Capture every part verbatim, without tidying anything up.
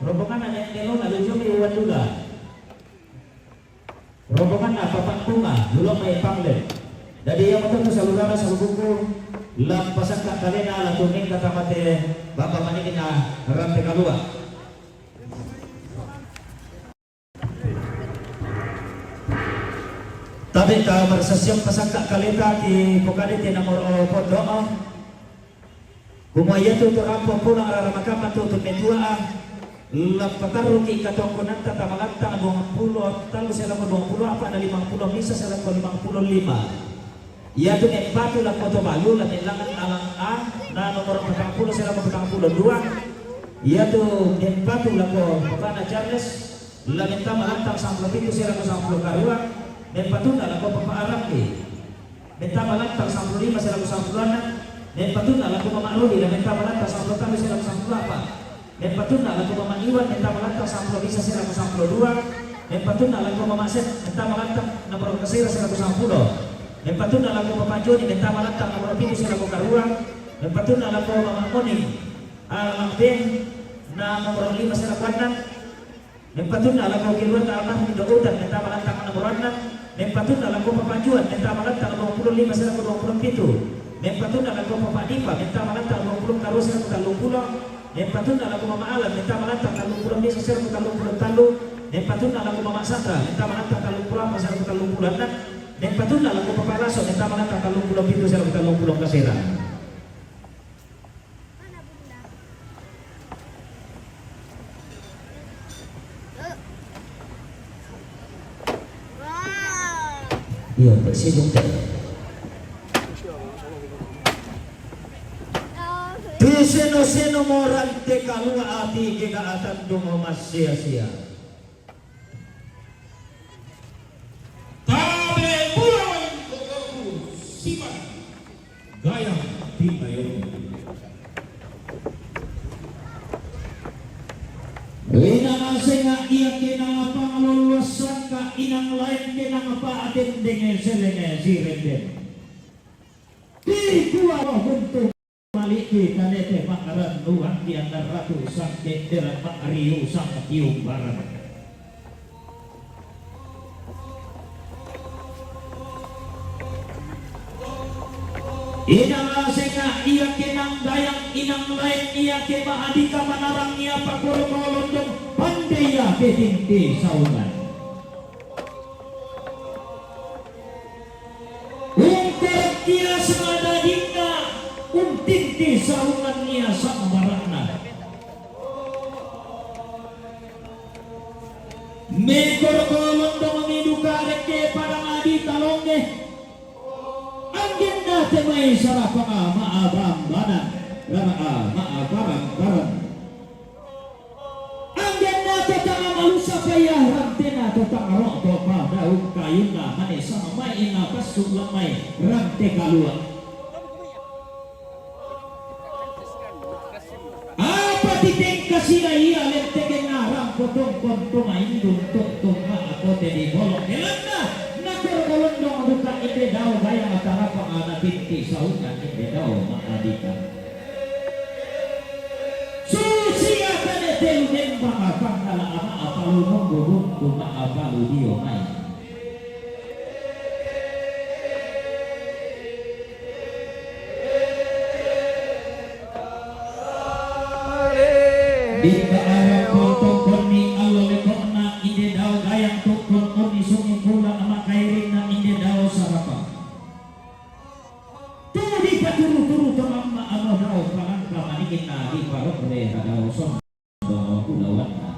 Rombonganna Nek Melona, Lujomi Wandula. Rombonganna Papa Bunga, Lulong mai Panglet. Dadi iyamoto tu saluhurna saluhukku, la pasangka kaleta lako mengka tama te bamba manikinna rante kalua. Tabe' ta marsassiang pasangka kaleta ki pokade te nomoro pondok. Kumua iatu to rampo pulang rara makamma tu tumai tua'a, la patarruki katongkonanta tama lantang duangpulo tallu sialako duangpulo a'pa' na limangpulo misa sialako limangpulo lima. Iatu mempatu lako to balu la mellangngi alang A na nomoro patangpulo sialako patangpulo dua. Iatu mempatu lako papana Charles la mentama lantang sampulo pitu sialako sampulo karua, mempatunna lako Papa Arambi mentama lantang sampulo lima sialako sampulo annang, mempatunna lako Mama Rodi la mentama lantang sampulo tallu sialako sampulo a'pa', mempatunna lako Mama Iwan mentama lantang sampulo misa sialako sampulo dua, mempatunna lako Mama Sep mentama lantang nomoro kasera sialako sampulo, mempatunna lako Papa Joni mentama lantang nomoro pitu sialako karua, mempatunna lako Mama Moni, ah, Mama Ben na nomoro lima sialako annang, mempatunna lako keluarga almarhum Indo Utan mentama lantang nomoro annang, mempatunna lako Papa Juan mentama lantang duangpulo lima sialako duangpulo pitu, mempatunna lako Papa Dipa mentama lantang duangpulo karua sialako tallumpulo, mempatunna lako Mama Alan mentama lantang tallumpulo misa sialako tallumpulo tallu, mempatunna lako Mama Sandra mentama lantang tallumpulo a'pa' sialako tallumpulo annang, mempatunna lako Papa Laso mentama lantang tallumpulo pitu sialako tallumpulo kasera. Iya, Pak, sibuk, Pak. Tu seno-senomo rante kalua ati kega atandung massia-sia. Tabe' pulaweng kokoku sipa' gayang tinayong. Inang asengnga iya kenapa ngalollossangka inang lain kenapa atendenge selenge sirenden. Dikua untuk Maliki tanete ma'rannuang di anna ratu sangke dera ma'riu sang tiung barang. Inang asengnga iya kenang dayang inang lain iya ke ma'adika manarang iya pakoro kolondong pande iya ke tinti saungan. Ungkor kia sangadadinna, untinti saungan nia sa'bara'na. Mekor kolondong miduka rekke pada madi talonge. Anggenna te mai sarapanga ma'abambana, rama'a ma'abarang-barang. Anggenna to tang malusa paya rantena to tang ro'to padaung kayunna mane sama mai na passu lamai rante kalua. Apa titengkasina ia lentekenna rampo tongkon to maindung to tongma akote di bolong elanna nakor kolondong buka inde dao gayang tarapang ana tinti saungan inde dao ma'adika. Susia tane telu demba apangkala ama apalu mumbu buntu ma apalu dio mai. Di arang potong konni allo lekokna inde dao gayang tukkon konni sungi pula ama kairinna inde dao sarapa. Tu dipaturu-turu to mamma amo dao palangka manikinna diparokre hadao sondo ulawanna.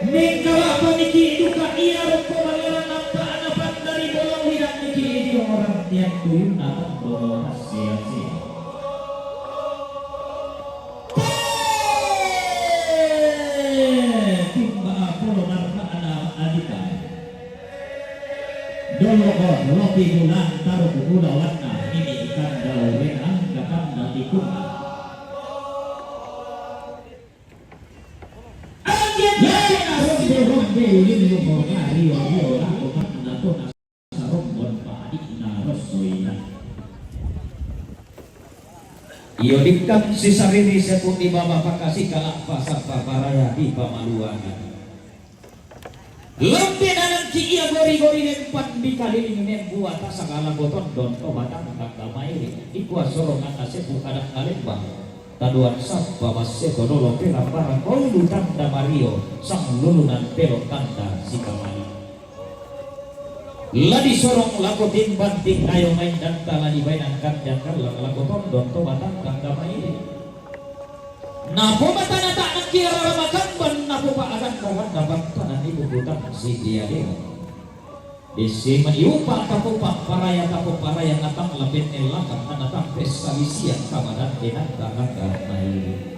Mengkala paniki duka ia rokko mangerang nappa'na pandari bolong widang niki dio orang tiang tuyunna tando sia-sia. Timba apolo narma'na adita. Dolo ko lopi bulan taru ku ulawanna ini ikan daurena anggapanna ikuna. Anggenna rombe-rombe lillu mo mario-rio lako manna to nasarombon pa'di'na rossoina. Iyo dikang si sariri sepu di baba pakasi kalak pasar paparaya di pamaluangan. Lambe nanang ki iya gori-gori lempan di kaliling membuat asa kala botondon to batang tangga mairi. Ikua sorongan na sepu kadang na lembang. Taduan sapa masse to dolo pelambarang olu tanda mario sang lulunan pelok tanda sikamali. Ladi sorong lako timban tingkayo main danta ladi bainang kanjang kallang lako tondon to batang tangga mairi. Napo matana tak nangkira ramakamban napo pa akan kawan dapat tanan ibu kutang si dia dewa. Disi maiupa tapupa paraya tapu paraya natang lapen elakan anatang pesa lisian kabadan denang tanang tanang mairi.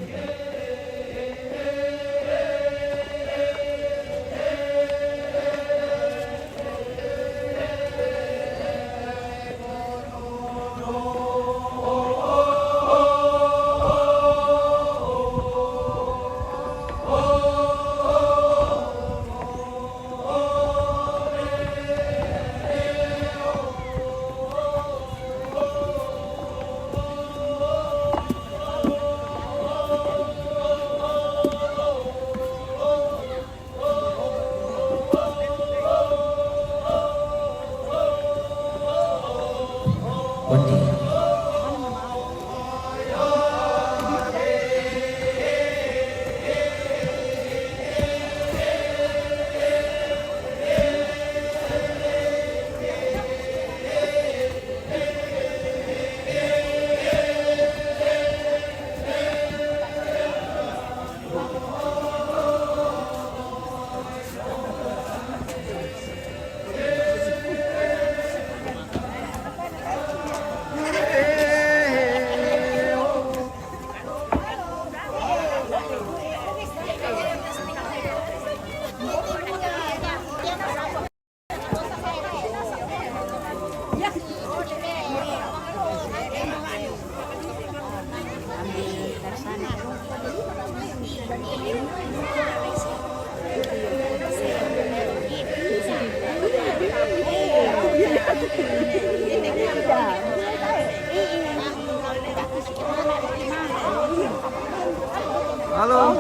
Halo.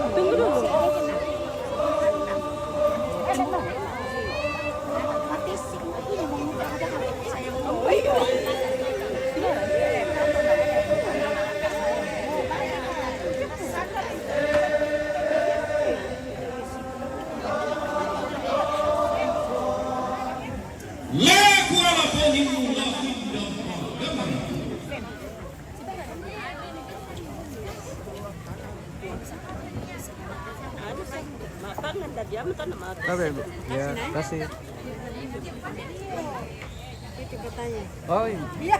Oke, Bu. Ya, kasih. Itu katanya. Oh, iya. Iya.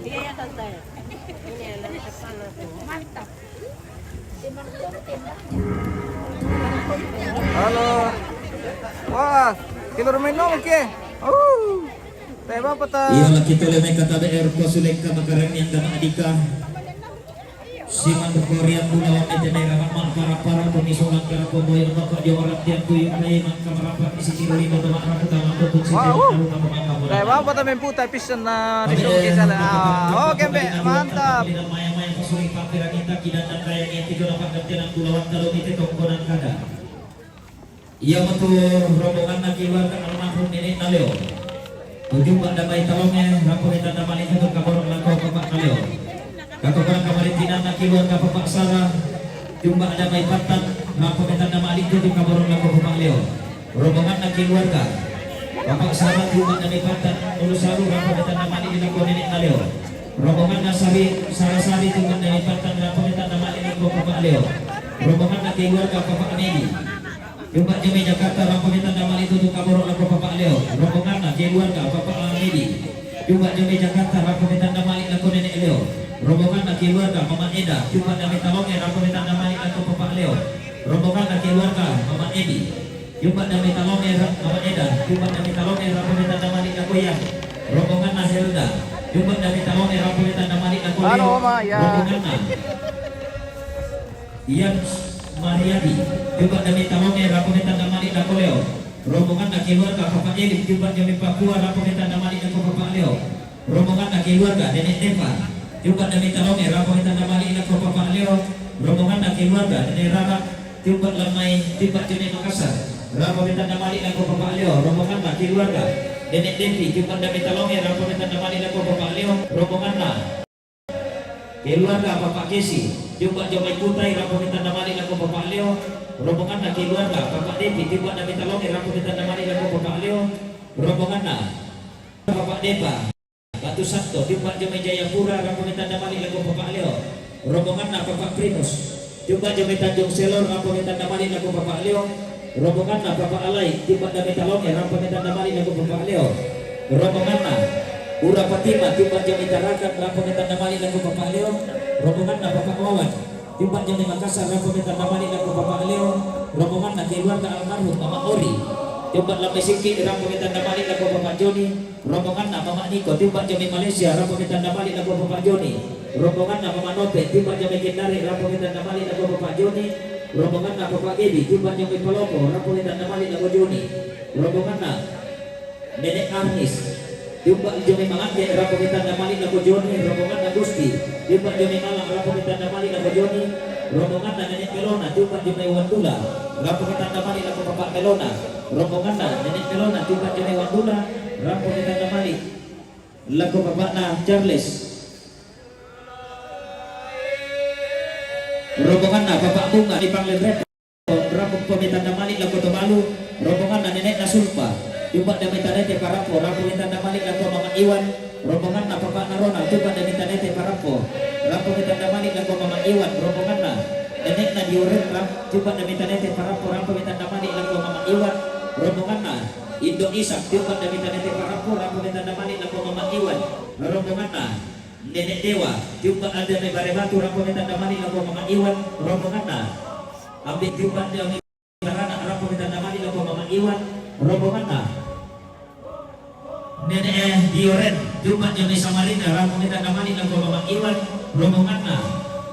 Iya, ya, tante. Ini enak ke sana tuh. Mantap. Halo. Wah, kilo rumeno ke? Oh. Teba peta. Iya, laki tole meka tabe er ko suleka makarang yang dama adika. Siman berkorian bulawan ete mera mak para para puni solang kara komoy mak kok jawara tian tuyu kai mak kamerapat isi kiro lima temak raku dalam bentuk si Wah, jawara uh. Aru nama maka mula. Teba peta mempu tapi sena di Oke, show kita lah. Oke, Mbak, mantap. Maya-maya pasuri pampir angin taki dan kaya ngin tiga dapat gantian bulawan kalau kita tongkonan kada. Iya, matur rombongan na keluarga almarhum Nenek Naleo. Ujung Pak Damai Talonge, rampo kita damai satu kaborok lako Bapak Naleo. Kato orang kemarin tina na keluarga Bapak Sarah, jumpa Damai Patan, rampo kita damai itu kaborok lako Bapak Leo. Rombongan na keluarga Bapak Sarah, jumpa Damai Patan, Ulu Saru, rampo kita damai lako Nenek Naleo. Rombongan na Sari, Sarah Sari, jumpa Damai Patan, rampo kita damai lako Bapak Leo. Rombongan na keluarga Bapak Nedi. Jumpa jami Jakarta, rampo kita damai itu tu kaborok lako Bapak Leo. Rombongan na keluarga Bapak Medi. Jumpa jami Jakarta, rampo kita damai lako Nenek Leo. Rombongan na keluarga Mama Eda. Jumpa damai Talonge, rampo kita damai lako Bapak Leo. Rombongan na keluarga Mama Edi. Jumpa damai Talonge, ra-, Mama Eda. Jumpa damai Talonge, rampo kita damai lako Yang. Rombongan na Helda. Jumpa damai Talonge, rampo kita damai lako Leo. Halo, Mama, ya. Rombongan na Ian Mariadi, jumpa damai Talonge, rampo kita damai lako Leo. Rombongan na keluarga Bapak Elim, jumpa damai Papua, rampo kita damai lako Bapak Leo. Rombongan na keluarga Nenek Eva. Tiumpa' Dame Talonge, rampo me' tanda mali' lako Papa' Leo, rombonganna keluarga, Nene' Rara, tiumpa' Lammai, tiumpa' Jone Makassar, rampo me' tanda mali' lako Papa' Leo, rombonganna keluarga, Nene' Devi, tiumpa' Dame Talonge, rampo me' tanda mali' lako Papa' Leo, rombonganna keluarga Papa' Kesi, tiumpa' Jomai Kutai, rampo me' tanda mali' lako Papa' Leo, rombonganna keluarga Papa' Devi, tiumpa' Dame Talonge, rampo me' tanda mali' lako Papa' Leo, rombonganna Papa' Depa. Batu Santo, tiumpa' Jomai Jayapura, rampo me' tanda mali' lako Papa' Leo. Rombonganna Papa' Primus, tiumpa' Jomai Tanjung Selor, rampo me' tanda mali' lako Papa' Leo. Rombonganna Papa' Alai, tiumpa' Dame Talonge, rampo me' tanda mali' lako Papa' Leo. Rombonganna Ura Fatima, tiumpa' Jomai Tarakan, rampo me' tanda mali' lako Papa' Leo. Rombonganna Papa' Wawan, tiumpa' Jomai Makassar, rampo me' tanda mali' lako Papa' Leo. Rombonganna keluarga almarhum Mama' Ori, tiumpa' Lammai Siki, rampo me' tanda mali' lako Papa' Joni. Rombonganna Mama' Niko, tiumpa' Jomai Malaysia, rampo me' tanda mali' lako Papa' Joni. Rombonganna Mama' Nope, tiumpa' Jomai Kendari, rampo me' tanda mali' lako Papa' Joni. Rombonganna Papa' Gebi, tiumpa' Jomai Palopo, rampo me' tanda mali' lako Joni. Rombonganna Nene' Arnis, tiumpa' Jomai Malangge, rampo me' tanda mali' lako Joni. Rombonganna Gusti, tiumpa' Jomai Malang, rampo me' tanda mali' lako Joni. Rombonganna Nene' Melona, tiumpa' Jomai Wandula, rampo me' tanda mali' lako Papa' Melona. Rombonganna Nene' Melona, tiumpa' Jomai Wandula, rampo me' tanda mali' lako Papa'na Charles. Rombonganna Papa' Bunga di Panglenreppo, rampo me' tanda mali' lako Tobalu. Rombonganna Nene'na Sulpa, tiumpa' Dame Tanete Parappo, rampo me' tanda mali' lako Mama' Iwan. Rombonganna Papa'na Ronald, tiumpa' Dame Tanete Parappo, rampo me' tanda mali' lako Mama' Iwan. Rombonganna Nene'na Dioren, ram-, tiumpa' Dame Tanete Parappo, rampo me' tanda mali' lako Mama' Iwan. Rombonganna Indo' Isak, tiumpa' Dame Tanete Parappo, rampo me' tanda mali' lako Mama' Iwan. Rombonganna Nene' Dewa, tiumpa' Dame Barebatu, rampo me' tanda mali' lako Mama' Iwan. Rombonganna Ambe', tiumpa' Dame Barana, rampo me' tanda mali' lako Mama' Iwan. Rombonganna Nene' Dioren, tiumpa' Jomai Samarinda, rampo me' tanda mali' lako Mama' Iwan. Rombonganna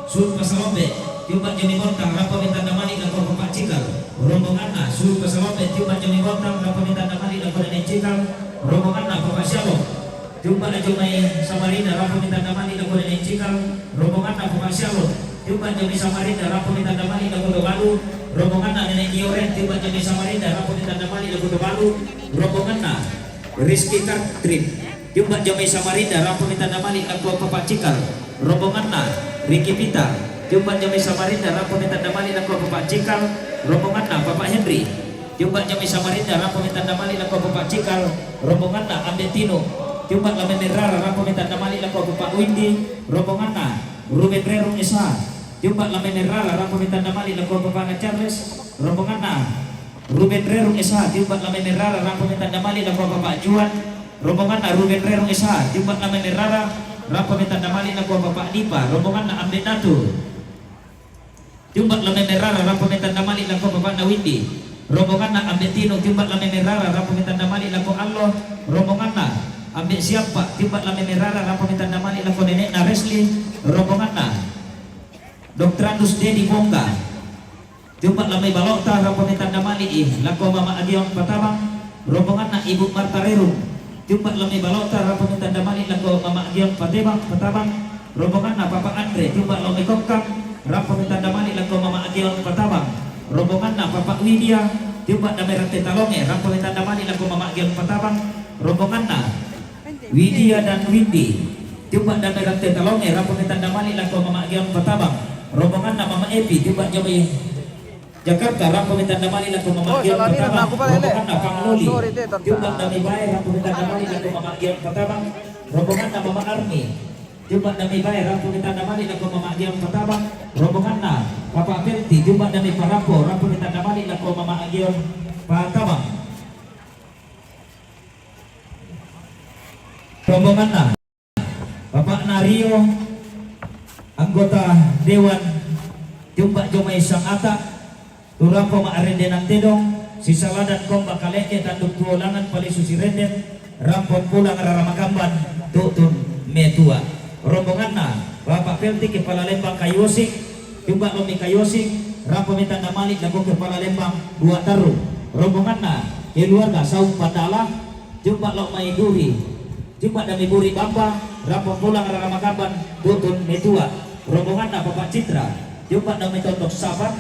Sulpa Salombe, tiumpa' Jomai Bontang, rampo me' tanda mali' lako Papa' Cikal. Rombonganna Sulpa Salombe, tiumpa' Jomai Bontang, rampo me' tanda mali' lako Nene' Cikal. Rombonganna Papa' Siabo, tiumpa' Jomai Samarinda, rampo me' tanda mali' lako Nene' Cikal. Rombonganna Papa' Siabo, tiumpa' Jomai Samarinda, rampo me' tanda mali' lako Tobalu. Rombonganna Nene' Dioren, tiumpa' Jomai Samarinda, rampo me' tanda mali' lako Tobalu. Rombonganna Rizky Kartrin, tiumpa' Jomai Samarinda, rampo me' tanda mali' lako Papa' Cikal. Rombonganna Ricky Peter, tiumpa' Jomai Samarinda, rampo me' tanda mali' lako Papa' Cikal. Rombonganna Papa' Henry, tiumpa' Jomai Samarinda, rampo me' tanda mali' lako Papa' Cikal. Rombonganna Ambe' Tino, tiumpa' Lammai Merrara, rampo me' tanda mali' lako Papa' Windi. Rombonganna Ruben Rerung S H, tiumpa' Lammai Merrara, rampo me' tanda mali' lako Papa'na Charles. Rombonganna Ruben Rerung S H, tiumpa' Lammai Merrara, rampo me' tanda mali' lako Papa' Juan. Rombonganna Ruben Rerung S H, tiumpa' Lammai Merrara, rampo me' tanda mali' lako Papa' Dipa. Rombonganna Ambe' Natu, tiumpa' Lammai Merrara, rampo me' tanda mali' lako Papa'na Windi. Rombonganna Ambe' Tino, tiumpa' Lammai Merrara, rampo me' tanda mali' lako Allo. Rombonganna Ambe' Siappa, tiumpa' Lammai Merrara, rampo me' tanda mali' lako Nene'na Resli. Rombonganna Doktrandus Dedi Bongga, tiumpa' Lammai Balo'ta, rampo me' tanda mali'i lako Mama' Agion Patabang. Rombonganna Ibu' Marta Rerung, tiumpa' Lammai Balo'ta, rampo me' tanda mali' lako Mama' Agion Patebang, Patabang. Rombonganna Papa' Andre, tiumpa' Lammai Kokkang, rampo me' tanda mali' lako Mama' Agion Patabang. Rombonganna Papa' Widia, tiumpa' Dame Ratte Talonge, rampo me' tanda mali' lako Mama' Agion Patabang. Rombonganna Widia dan Windi, tiumpa' Dame Ratte Talonge, rampo me' tanda mali' lako Mama' Agion Patabang. Rombonganna Mama' Epi, tiumpa' Jomai Jakarta, rampo me' tanda mali' lako Mama' Agion Patabang. Rombonganna Pang Loli, tiumpa' Dame Bae, rampo me' tanda mali' lako Mama' Agion Patabang. Rombonganna Mama' Armi, tiumpa' Dame Bae, rampo me' tanda mali' lako Mama' Agion Patabang. Rombonganna Papa' Pelti, tiumpa' Dame Parappo, rampo me' tanda mali' lako Mama' Agion Patabang. Rombonganna Papa'na Rio, anggota Dewan, tiumpa' Jomai Sangata, tu rampo ma'arendenan tedong, sisaladan komba kale'e, tanduk tuo langan, palisu sirenden, rampo pulang rara magamban, tu'tun metua. Rombonganna Papa' Pelti, Kepala Lembang Kaiwosing, tiumpa' Lommi Kaiwosing, rampo me' tanda mali' lako Kepala Lembang Dua Tarru. Rombonganna keluarga Saung Pandala, tiumpa' Lammai Duri, tiumpa' Dame Buri Bamba, Rampo pulang rara Makamban, tutun metua. Rombonganna Papa Citra, jumpa dami Tondok Sapan,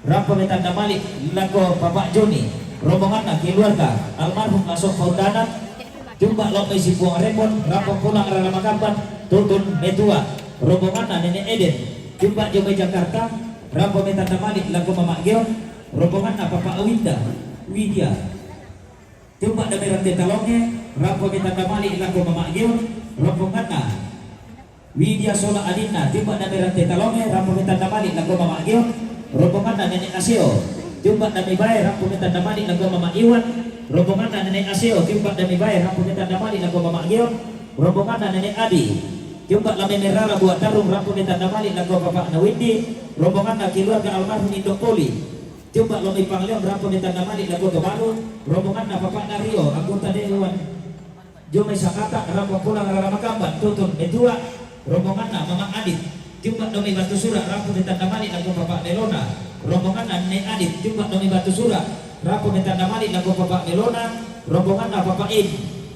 rampo metanda malik lako Papa Joni. Rombonganna keluarga almarhum Lasok Paundanan, jumpa lo mai Sipuang Remon, rampo pulang rara Makamban, tutun metua. Rombonganna Nenek Eden, jumpa jo mai Jakarta, rampo metanda malik lako Mama Geon. Rombonganna Papa Winda, Widya, jumpa dami Rante Talonge, rampo metanda malik lako Mama Geon. Rombonganna Widya sola adinna, jumpa dami Rante Talonge, rampo metanda malik lako Mama Geon. Rombonganna Nenek Aseo, jumpa dami bae, rampo metanda malik lako Mama Iwan. Rombonganna Nenek Aseo, jumpa dami bae, rampo metanda malik lako Mama Geon. Rombonganna Nenek Adi, jumpa lami merara Buat Tarung, rampo metanda malik lako Papa Nawindi. Rombonganna keluarga almarhum Indo Poli, jumpa lo mai Pangleon, rampo metanda malik lako Tobalu. Rombonganna Papa Dario, anggota dewan jo mai Sakata, rampo pulang rara Makamban, tutun metua. Rombonganna Mama Adit, jumpa do mai Batu Sura, rampo metanda malik lako Papa Melona. Rombonganna Nenek Adit, jumpa do mai Batu Sura, rampo metanda malik lako Papa Melona. Rombonganna Papa Im,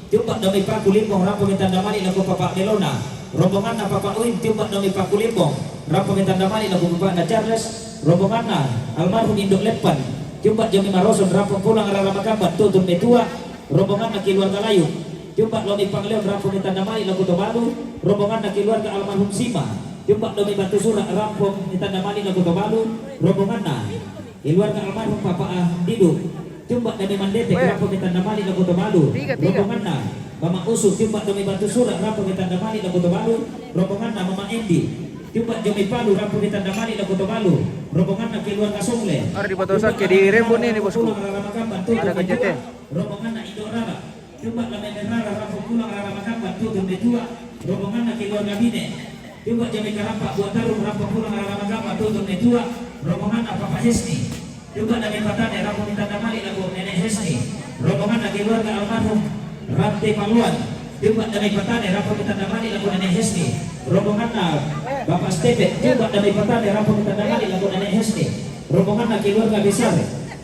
jumpa do mai Paku Limbong, rampo metanda malik lako Papa Melona. Rombonganna Papa Uin, jumpa do mai Paku Limbong, rampo metanda malik lako Bapana Charles. Rombonganna almarhum Indo Leppan, jumpa jo mai Maroson, rampo pulang rara Makamban, tutun metua. Rombonganna keluarga Layuk, jumpa lo mai Pangleon, rampo metanda malik lako Tobalu. Rombonganna keluarga almarhum Sima, jumpa do mai Batu Sura, rampo metanda malik lako Tobalu. Rombonganna keluarga almarhum Papa Didu, jumpa dami Mandete, rampo metanda malik lako Tobalu. Rombonganna Mama Usu, jumpa do mai Batu Sura, rampo metanda malik lako Tobalu. Rombonganna Mama Endi, jumpa jo mai Palu, rampo metanda malik lako Tobalu. Rombonganna keluarga Songle, ada di Batu Sura, di Rembon ini, bosku. Ada kejadian. Rombonganna Indo Rara, jumpa lami merara, rampo pulang rara Makamban, tutun metua. Rombonganna keluarga Bine, jumpa jo mai Karampak Buat Tarung, rampo pulang rara Makamban, tutun metua. Rombonganna Papa Hesni, jumpa dami Patane, rampo metanda malik lako Nenek Hesni. Rombonganna keluarga almarhum Rante Paluan, jumpa dami Patane, rampo metanda malik lako Nenek Hesni. Rombonganna Bapak Stephen, jumpa dami Patane, rampo metanda malik lako Nenek Hesni. Rombonganna keluarga besar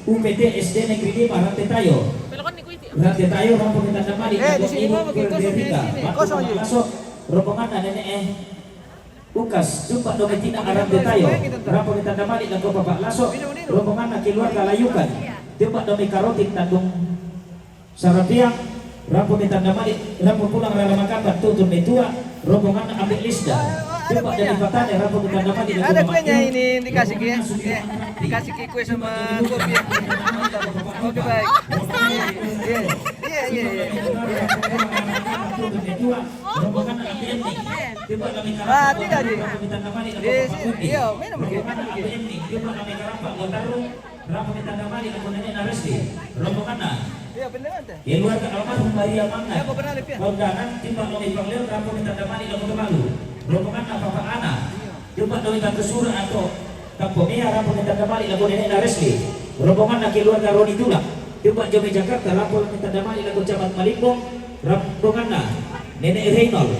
U P T S D Negeri lima Rante Tayo. Rante Tayo, rampo metanda malik lako Ibu Frederica, rampo pulang Lasok. Rombonganna Nenek Ukas, jumpa do mai Tina Rante Tayo, rampo metanda malik lako Papa Lasok. Rombonganna keluarga Layukan, jumpa do mai Karotik Tanjung Sarapiang, rampo metanda malik, rampo pulang rara Makamban, tutun metua. Rombonganna Ambe Lisda, jumpa dami Patane, rampo metanda malik lako Mama Iwan. Ada kuenya ini dikasih ke, dikasih ke kue sama kopi. Oke, baik. Iya, iya, iya. Ah, tidak, Ji. Iya, minum, Ji. Minum, Ji. Rampo metanda malik lako Nenek Naresti. Rombonganna, iya, beneran teh. Keluarga almarhum Maria Mangga. Iya, aku pernah lihat, ya. Kondangan, jumpa lo mai Pangleon, rampo metanda malik lako Tobalu. Rombonganna Papa Ana, jumpa do mai Batu Sura atau Tampo Mea, rampo metanda malik lako Nenek Naresti. Rombonganna keluarga Roni Tulak, jumpa jo mai Jakarta, rampo metanda malik lako Camat Malimbong. Rombonganna Nenek Reynold,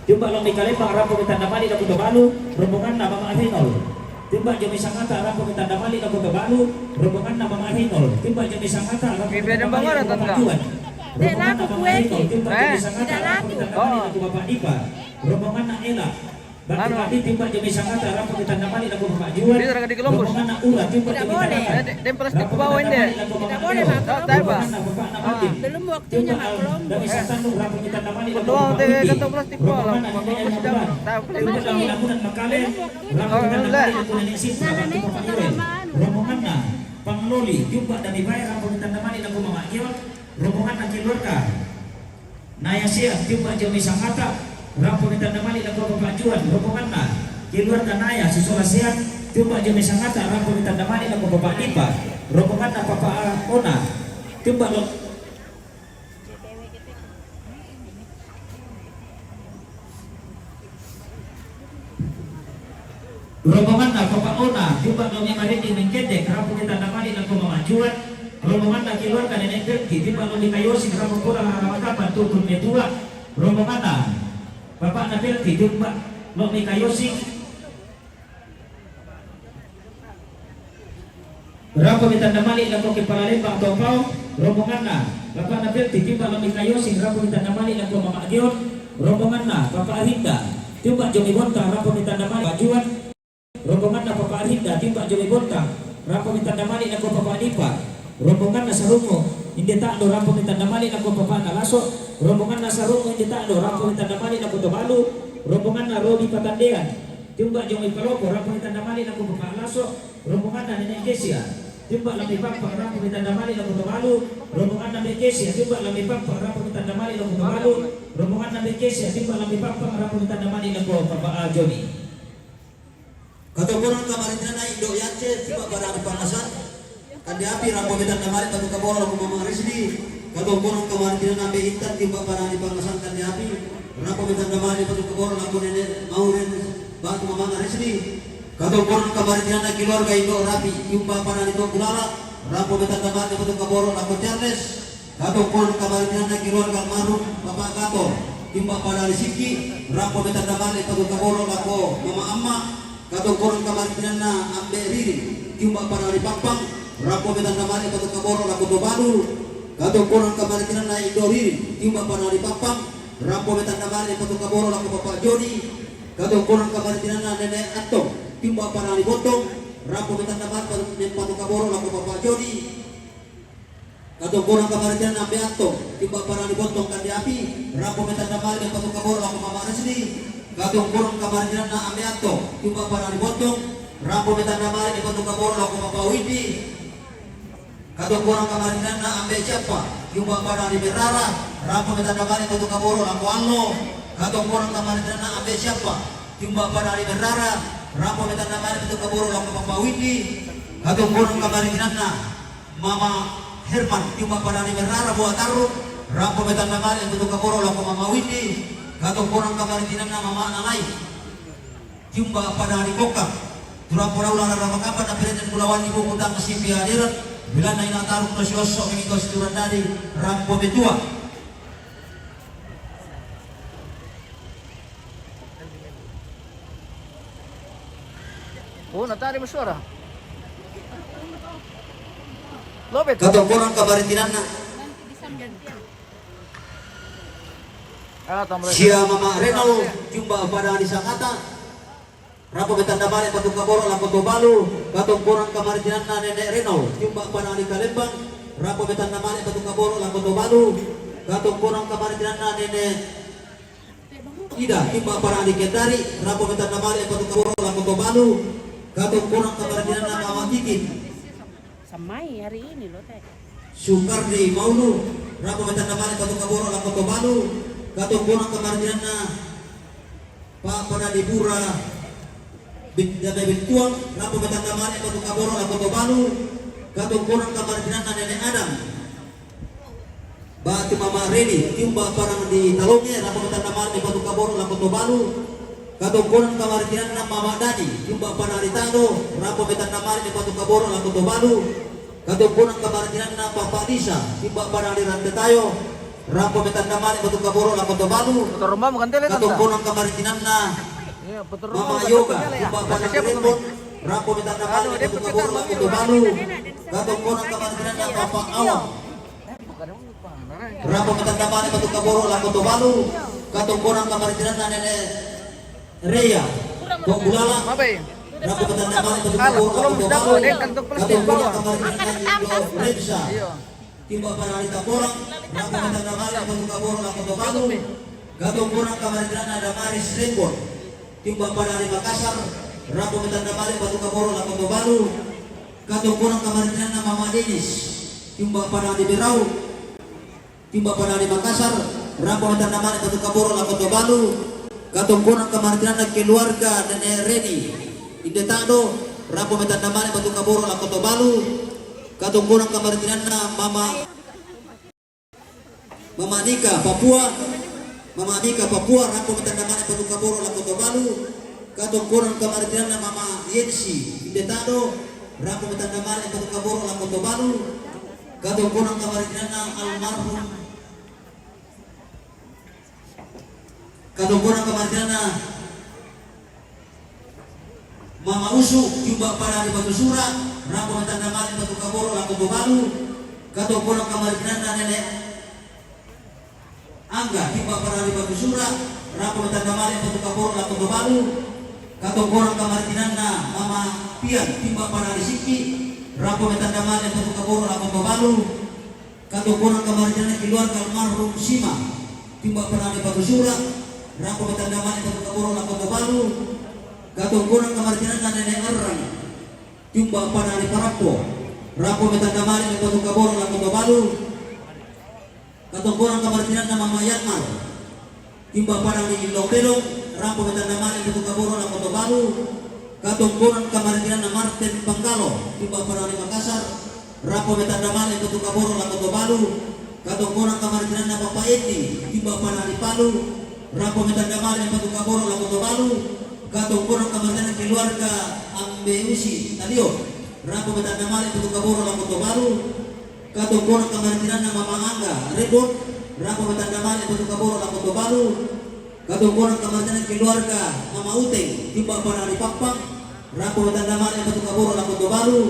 jumpa lo mai Kalembang, rampo metanda malik lako Tobalu. Rombonganna Mama Reynold, jumpa jo mai Sangata, rampo metanda malik lako Tobalu. Rombonganna Mama Reynold, jumpa jo mai Sangata, rampo metanda malik lako Bapak Juan. Rombonganna Mama Reynold, jumpa jo mai Sangata, rampo metanda malik lako Bapak Dipa. Rombonganna Ela, Batu Mati, jumpa jo mai Sangata, rampo metanda malik lako Bapak Juan. Rombonganna Ula, jumpa jo mai Sangata, rampo metanda malik lako Bapak Dipa. Rombonganna Bapak Namatin, jumpa Al, jo mai Santanu, rampo metanda malik lako Bapak Uti. Rombonganna Nenek Elma Tuan, jumpa dami Lamunan Makale, rampo metanda malik lako Nenek Sinta, rampo Bapak Iwan. Rombonganna Pangloli, jumpa dami bae, rampo metanda malik lako Mama Gion. Rombonganna keluarga Naya Sean, jumpa jo mai Sangata, rampo metanda malik lako Bapak Juan. Rombonganna keluarga Naya Sisola Sean, jumpa jo mai Sangata, rampo metanda malik lako Bapak Dipa. Rombonganna Papa Ona, jumpa lo Rombonganna Papa Ona, jumpa do mai Marindi Mengkendek, rampo metanda malik lako Mama Juan. Rombonganna keluarga Nenek Belki, jumpa do mai Kayosing, rampo pulang rara Makamban, tutun metua. Rombonganna Bapakna Belki, jumpa do mai Kayosing, rampo metanda malik lako Kepala Lembang Topau. Rombonganna Bapakna Belki, jumpa do mai Kayosing, rampo metanda malik lako Mama Gion. Rombonganna Papa Arinda, tiumba' Jomi Bontang, rampo metanda mali' Pajuan. Rombonganna Papa Arinda, tiumba' Jomi Bontang, rampo metanda mali' lako Papa Dipa. Rombonganna Sarungo, inde Ta'do, rampo metanda mali' lako Papa Nalaso. Rombonganna Sarungo, inde Ta'do, rampo metanda mali' lako Tobalu. Rombonganna Robi Patandean, tiumba' Jomi Palopo, rampo metanda mali' lako Papa Laso. Rombonganna Nene' Kesia, tiumba' Lambe Pappang, rampo metanda mali' lako Tobalu. Rombonganna Mbe' Kesia, tiumba' Lambe Pappang, rampo metanda mali' lako Tobalu. Rombonganna Mbe' Kesia, tiumba' Lambe Pappang, rampo metanda mali' lako Papa Ajoni. Katongkonan kamaritinanna Indo' Yance, tiumba' Padang Pangasan, Kande Api, rampo metanda mali' patu kaboro' lako Mama Resli. Katongkonan kamaritinanna Mbe' Intan, tiumba' Padang Pangasan, Kande Api, rampo metanda mali' patu kaboro' lako Nene' Mauren batu Mama Resli. Katongkonan kamaritinanna keluarga Indo' Rapi, tiumba' Padang To'bulala, rampo metanda mali' patu kaboro' lako Charles. Katongkonan kamaritinanna keluarga almarhum Bapak Gator, tiumba' Padang Sikki, rampo metanda mali' patu kaboro' lako Mama Amma. Katongkonan kamaritinanna Ambe' Ririn, tiumba' Padang Pappang, rampo metanda mali' patu kaboro' lako Tobalu. Katongkonan kamaritinanna Indo' Ririn, tiumba' Padang Pappang, rampo metanda mali' patu kaboro' lako Papa Joni. Katongkonan kamaritinanna Nene' Attong, tiumba' Padang Bontong, rampo metanda mali' patu, patu kaboro' lako Papa Joni. Katongkonan kamaritinanna Ambe' Attong, tiumba' Padang Bontong, Kande Api, rampo metanda mali' patu kaboro' lako Mama Resli. Katongkonan kamaritinanna Ambe' Attong, tiumba' Padang Bontong, rampo metanda mali' patu kaboro' lako Papa Widi. Katongkonan kamaritinanna Ambe' Siappa, tiumba' Padang Merrara, rampo metanda mali' patu kaboro' lako Allo. Katongkonan kamaritinanna Ambe' Siappa, tiumba' Padang Merrara, rampo metanda mali' patu kaboro' lako Papa Widi. Katongkonan kamaritinanna Mama Herman, tiumba' Padang Merrara Boa Tarru, rampo metanda mali' patu kaboro' lako Mama Widi. Katongkonan kamaritinanna Mama Nalai, tiumba' Padang Bokkang. Tu rampo daula rara makamba na perenten bulawan di buku tang sipi hadiran, bilanna ina taruk na siosso' minggu situran dadi rampo metua. Oh, natali mo suara. Lobet. Katongkonan kamaritinanna Ah, tambah lagi. Sia Mama Renal, tiumba' Padang Sangata, rampo metanda mali' patu kaboro' lako Tobalu. Katongkonan kamaritinanna Nene' Renal, tiumba' Padang Kalembang, rampo metanda mali' patu kaboro' lako Tobalu. Katongkonan kamaritinanna Nene' Ida, tiumba' Padang Kendari, rampo metanda mali' patu kaboro' lako Tobalu. Katongkonan kamaritinanna Mama Titin. Samai hari ini loh, Teh. Sukardi Maulu, rampo metanda mali' patu kaboro' lako Tobalu. Katongkonan kamaritinanna Papa Dadi Pura, Bit-, Dame Bittuang, rampo metanda mali' patu kaboro' lako Tobalu. Katongkonan kamaritinanna Nene' Adam, batu Mama Reni, tiumba' Padang Talonge, rampo metanda mali' patu kaboro' lako Tobalu. Katongkonan kamaritinanna Mama Dani, tiumba' Padang Ta'do, rampo metanda mali' patu kaboro' lako Tobalu. Katongkonan kamaritinanna Papa Lisa, tiumba' Padang Rantetayo, rampo metanda mali' patu kaboro' lako Tobalu. Putar rumah bukan tele, Tante. Katongkonan kamaritinanna Mama Yoga, tiumba' Padang Rembon, rampo metanda mali' patu kaboro' lako Tobalu. Katongkonan kamaritinanna Papa Awang, rampo metanda mali' patu kaboro' lako Tobalu. Katongkonan kamaritinanna Nene' Rea To'bulala, rampo metanda mali' patu kaboro' lako Tobalu. Katongkonan kamaritinanna Indo' Rensa, tiumba' Padang Tamborang, rampo metanda mali' patu kaboro' lako Tobalu. Katongkonan kamaritinanna Damaris Rembon, tiumba' Padang Makassar, rampo metanda mali' patu kaboro' lako Tobalu. Katongkonan kamaritinanna Mama Denis, tiumba' Padang Berau, tiumba' Padang Makassar, rampo metanda mali' patu kaboro' lako Tobalu. Katongkonan kamaritinanna keluarga Nene' Reni, inde Ta'do, rampo metanda mali' patu kaboro' lako Tobalu. Katongkonan kamaritinanna Mama Mama Nika Papua, Mama Nika Papua, rampo metanda mali' patu kaboro' lako Tobalu. Katongkonan kamaritinanna Mama Yensi, inde Ta'do, rampo metanda mali' patu kaboro' lako Tobalu. Katongkonan kamaritinanna almarhum, katongkonan kamaritinanna Mama Usu, tiumba' Padang Batusura, rampo metanda mali' patu kaboro' lako Tobalu. Katongkonan kamaritinanna Nene' Angga, timba pana ni Batu Sura, rampo me tanda male Batu Kaboro la Koto Balu. Katongkonan kamaritinanna Mama Pian, timba pana ni Siki, rampo me tanda male Batu Kaboro la Koto Balu. Katongkonan kamaritinanna keluarga almarhum Sima, timba pana ni Batu Sura, rampo me tanda male Batu Kaboro la Koto Balu. Katongkonan kamaritinanna Nenek Arrang, timba pana ni Parampo, rampo me tanda male Batu Kaboro la Koto Balu. Katongkonan kamaritinanna Mama Yatmar, timba pana ni Lombelong, rampo me tanda male Batu Kaboro la Koto Balu. Katongkonan kamaritinanna Martin Panggalo, timba pana ni Makassar, rampo me tanda male Batu Kaboro la Koto Balu. Katongkonan kamaritinanna Papa Edi, timba pana ni Palu, rampo me tanda male Batu Kaboro la Koto Balu. Katongkonan kamaritinanna keluarga Ambe Usi Talio, rampo me tanda male Batu Kaboro la Koto Balu. Katongkonan kamaritinanna Mama Angga Rebon, rampo me tanda male Batu Kaboro la Koto Balu. Katongkonan kamaritinanna keluarga Mama Uteng, timba pana ni Pappang, rampo me tanda male Batu Kaboro la Koto Balu.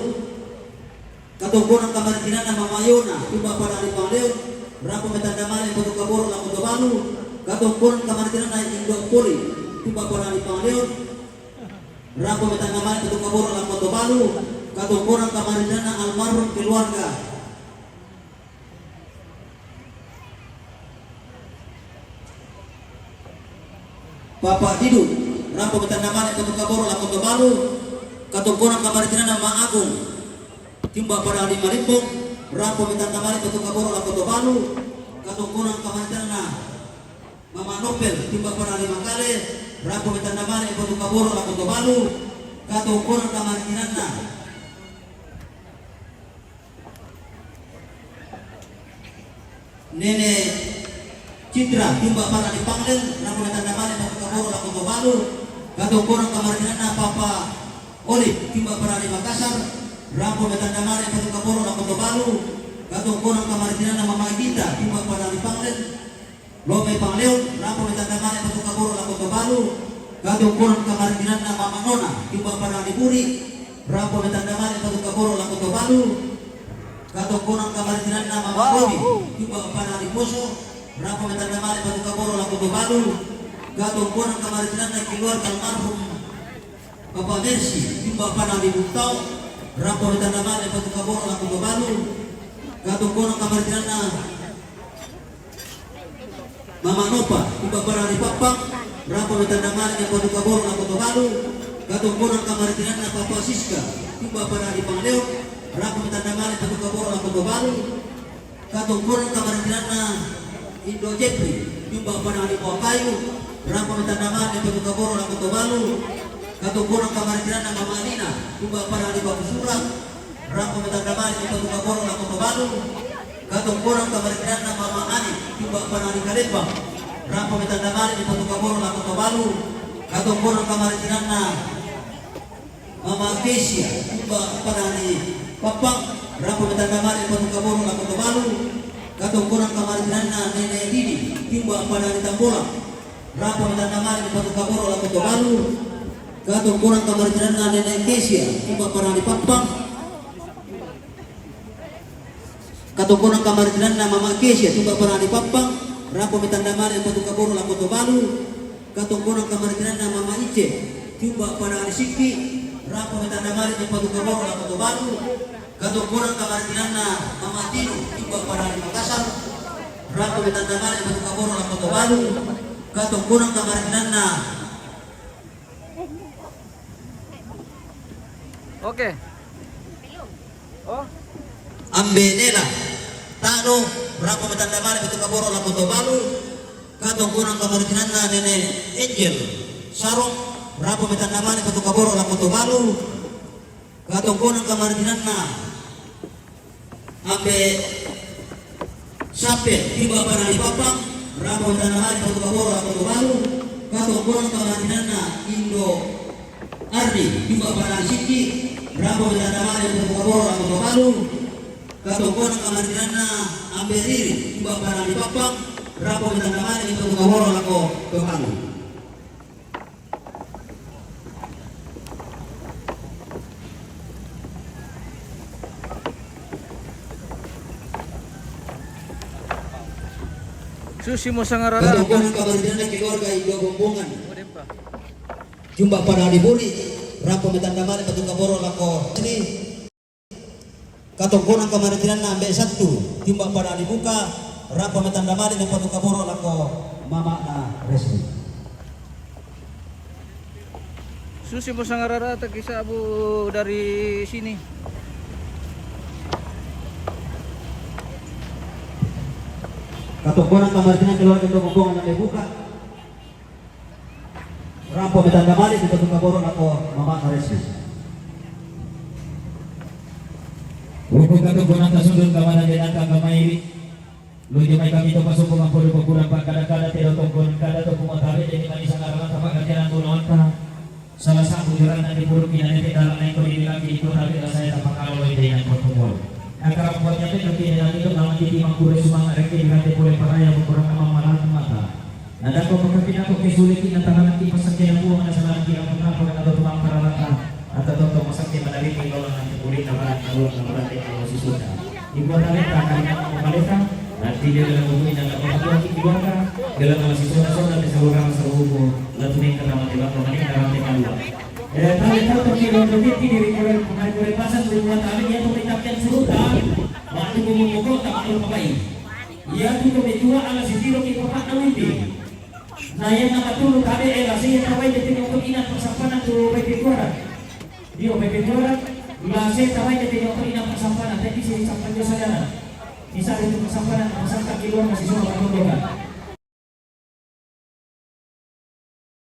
Katongkonan kamaritinanna Mama Yona, timba pana ni Pangleon, rampo me tanda male Batu Kaboro la Koto Balu. Katongkonan kamaritinanna Indo Poli, timba pana ni Pangleon, rampo me tanda male Batu Kaboro la Koto Balu. Katongkonan kamaritinanna almarhum keluarga Papa Didu, rampo me tanda male Batu Kaboro la Koto Balu. Katongkonan kamaritinanna Ma Agung, timba pana ni Malimpong, rampo me tanda male Batu Kaboro la Koto Balu. Katongkonan kamaritinanna Mama Nopel, timba pana ni Makale, rampo me tanda male Batu Kaboro la Koto Balu. Katongkonan kamaritinanna Nene Citra, timba pana ni Pangleon, rampo me tanda male Batu Kaboro la Koto Balu. Katongkonan kamaritinanna Papa Oli, timba pana ni Makassar, rampo me tanda male Batu Kaboro la Koto Balu. Katongkonan kamaritinanna Mama Gita, timba pana ni Pangleon, Lome Pangleon, rampo me tanda male Batu Kaboro la Koto Balu. Katongkonan kamaritinanna Mama Nona, timba pana ni Buri, rampo me tanda male Batu Kaboro la Koto Balu. Katongkonan kamaritinanna Mama Romi, timba pana ni Poso, rampo me tanda male Batu Kaboro la Koto Balu. Katongkonan kamaritinanna keluarga almarhum Papa Mercy, timba pana ni Buntao, rampo me tanda male Batu Kaboro la Koto Balu. Katongkonan kamaritinanna Mama Nopa, timba pana ni Pappang, rampo me tanda male Batu Kaboro la Koto Balu. Katongkonan kamaritinanna Papa Siska, timba pana ni Pangleon, rampo me tanda male Batu Kaboro la Koto Balu. Katongkonan kamaritinanna Indo Jepri, timba pana ni Buakayu, rampo me tanda male Batu Kaboro la Koto Balu. Katongkonan kamaritinanna Mama Lina, timba pana ni Batu Sura, rampo me tanda male Batu Kaboro la Koto Balu. Katongkonan kamaritinanna Mama Ani, timba pana ni Kalembang, rampo me tanda male Batu Kaboro la Koto Balu. Katongkonan kamaritinanna Mama Kesia, timba pana ni Pappang, rampo me tanda male Batu Kaboro la Koto Balu. Katongkonan kamaritinanna Nene Didi, timba pana ni Tambola, rampo me tanda male Batu Kaboro la Koto Balu. Katongkonan kamaritinanna Nene Kesia, timba pana ni Pappang. Katongkonan kamaritinanna Mama Kesia, timba pana ni Pappang, rampo me tanda male Batu Kaboro la Koto Balu. Katongkonan kamaritinanna Mama Ice, timba pana ni Siki, rampo me tanda male Batu Kaboro la Koto Balu. Katongkonan kamaritinanna Mama Tino, timba pana ni Makassar, rampo me tanda male Batu Kaboro la Koto Balu. Katongkonan kamaritinanna Oke. Oh, Ambe Nela Tano, rampo me tanda male Batu Kaboro la Koto Balu. Katongkonan kamaritinanna Nene Angel Sarong, rampo me tanda male Batu Kaboro la Koto Balu. Katongkonan kamaritinanna Ambe Sape, timba pana ni Pappang, rampo me tanda male Batu Kaboro la Koto Balu. Katongkonan kamaritinanna Indo Ardi, timba pana ni Siki, rampo me tanda male Batu Kaboro la Koto Balu. Katongkonan kamaritinanna Ambe Riri, timba pana ni Pappang, rampo me tanda male Batu Kaboro la Koto Balu. Susi mo sangarara. Katongkonan kamarintinan keluarga i dua bombongan. Jumba pada dibuli, rampo me tanda male patuka boro lako sini. Katongkonan kamarintinan na ambe satu, jumba pada dibuka, rampo me tanda male me patuka boro lako mamana resmi. Susi mo sangarara ta kisa bu dari sini. Katongkonan kamarintinan keluarga i dua bombongan na ambe buka. Rampo me tanda male, kita tuka boro lako mamana resmi. Hukum katongkonan ta sundun kamana denata kamairi. Luju mai kami to pasoko mampolu pakurang pakada-kada tero tongkonan kada to kumotabe deni mani sangarana tapa kakenan gunawanta. Salah satu jalan nanti puruk ina nete dalam naik kodi lagi itu tapi rasanya tapa kalau lo ide yang pertemuan. Akara kuatnya pe nanti nanti to nama titi mangkure sumang areke di rante pole paraya pakurang amang malahan mata. Nada ko pakapinako ke sulit ina tahanan ki pasake na buang na salah ki apa apa na to tumang pararata. Ata to to masake madari ki lola na kulit na barat na lola na barat na lola sisuta. Ibu ada leta karena mau kaleta. Nanti dia dalam buku ina na buku ki keluarga. Dalam masih sona sona di saluran saluku. Lalu ni kata mati bapa mani karena mereka dua. Eh, tali tau to ki lola to ki diri kore kore pasang di rumah tali dia to minta kian surutan. Waktu buku buku tak perlu pakai. Ia tu to betua ala sitiro ki papa na wimpi. Na ia na matulu kabe e la sia tawai de tino to ina persampanan tu bai pituara. Dio bai pituara, la sia tawai de tino to ina persampanan, tapi si sampan jo sadana. Bisa itu persampanan, pasang kaki luar masih semua matulu kan.